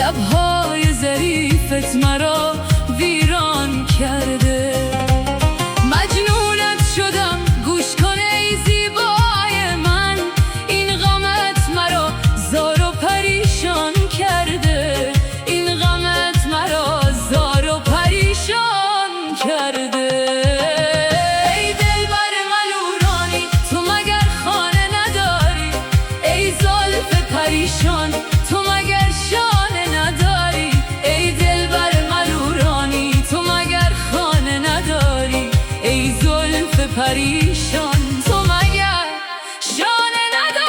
لب‌های ظریفت مرا ویران کرده. مجنونت شدم، گوش کن ای زیبای من، این غمت مرا زار و پریشان کرده، این غمت مرا زار و پریشان کرده. ای دلبر ملورانی، تو مگر خانه نداری؟ ای زلف پریشان، تو مگر شانه نداری؟ ای دلبر ملورانی، تو مگر خانه نداری؟ ای زلف پریشان، تو مگر شانه نداری؟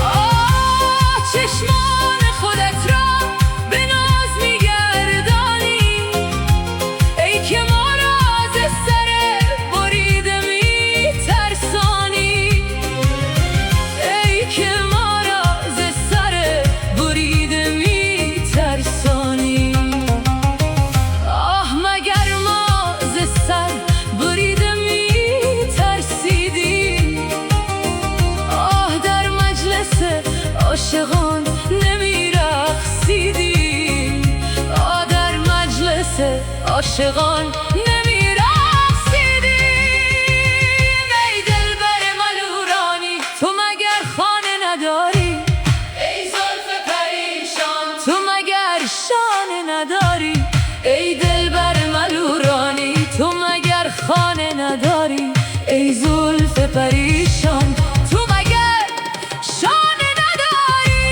آه، چشمان خودت را به ناز می‌گردانی، ای که ما را ز سر بریده می‌ترسانی، ای که ما را ز سر بریده می‌ترسانی. آه، مگر ما ز سر بریده می‌ترسیدیم؟ آه، در مجلس عاشقان نمی‌رقصیدیم؟ آه، در مجلس عاشقان نمی‌رقصیدیم؟ ای دلبر ملورانی، تو مگر خانه نداری؟ ای زلف پریشان، تو مگر شانه نداری؟ ای دلبر ملورانی، تو مگر خانه نداری؟ ای زلف پریشان، تو مگر شانه نداری؟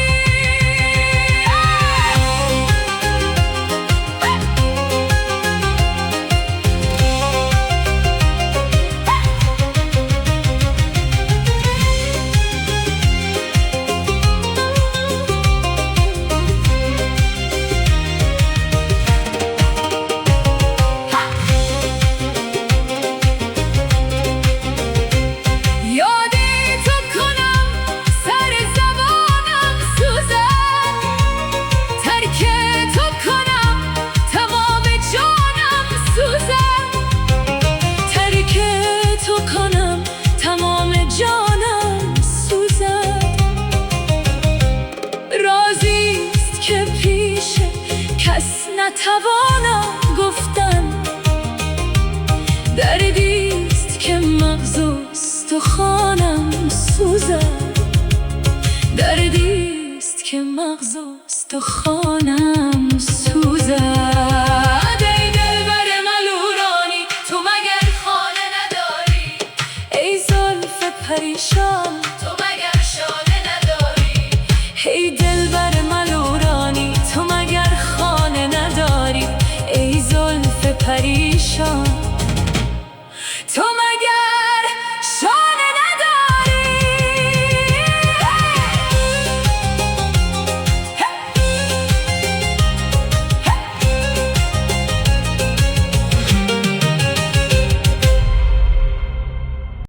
یاد تو کنم، سر زبانم سوزد، ترک تو کنم، تمام جانم سوزد، ترک تو کنم، تمام جانم سوزد. رازیست که پیش کس نتوانم گفتن، دردیست که مغز و استخوانم سوزد، دردیست که مغز و استخوانم سوزد. ای دلبر ملورانی، تو مگر خانه نداری؟ ای زلف پریشان،